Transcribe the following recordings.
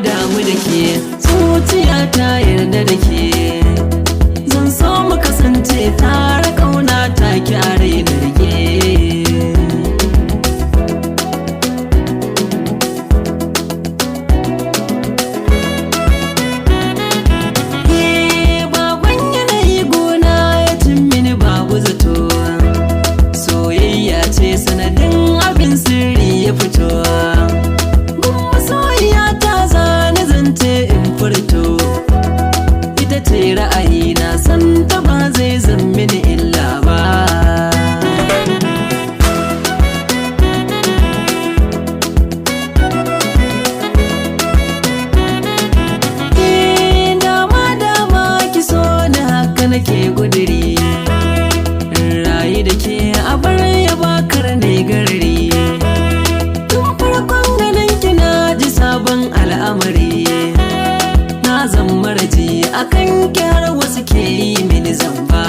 Damu da ke, zuciya ta yarda da ke. Zan so mu kasance tare, kauna ta ki a raina rike. Bakon yanayi gona ya cin mini babu zato. Soyayya ce sanadin abin sirri ya fito. Gun masoyiya ta zane zance in furto. Ita ce ra'ayi na, san ta ba zai zan mini illa ba. Eh, dama dama ki so da haka nake guduri. Rayu da ke a bar ya bakar ne garari. Tun farkon ganin ki na ji sabon al'amari. Na zama raji akan kyar wasu ke yi mini zamba.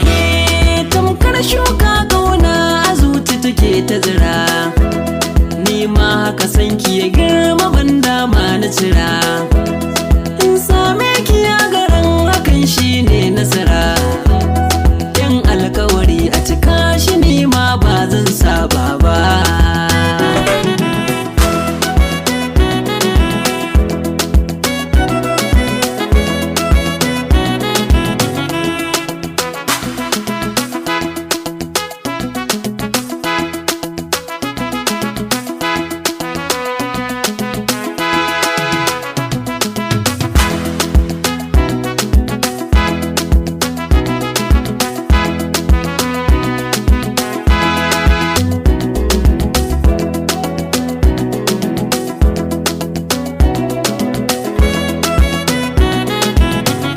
Eh, tamkar shuka kauna a zuci take ta zira. Ni ma haka san ki ya girma ban dama na cira. In same ki a garin hakan shine nasara. Yan alkawari a cika shi ni ma ba zan saba ba.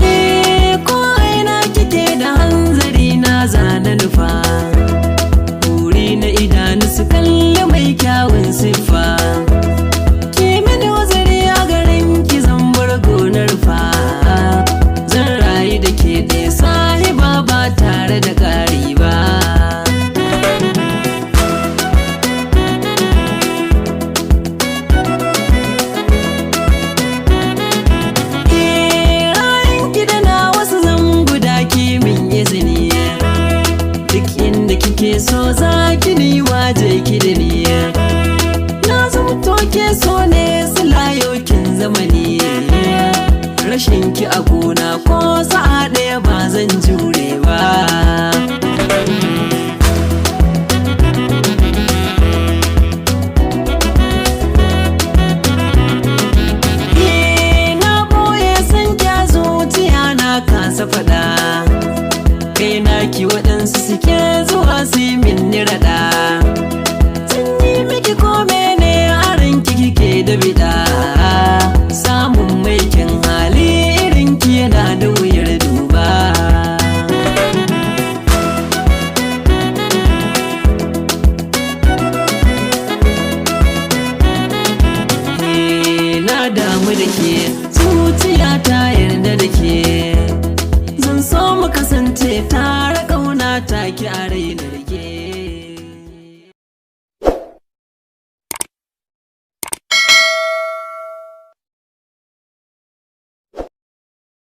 Eh, ko ina kike da hanzari na zana nufa. Buri na idanu su kalli mai kyawun siffa. Ki mini wazari a garin ki zan bar gonar fa. Zan rayu da ke ɗaya sahiba ba tare da ƙari ba. Eh, ra'ayin ki da na wasu zan guda ki min izini. Duk inda kike so za ki ni waje ki da ni. Na zamto ke so ne silayokin zamani. Rashin ki a gona ko sa'a ɗaya ba zan jure ba.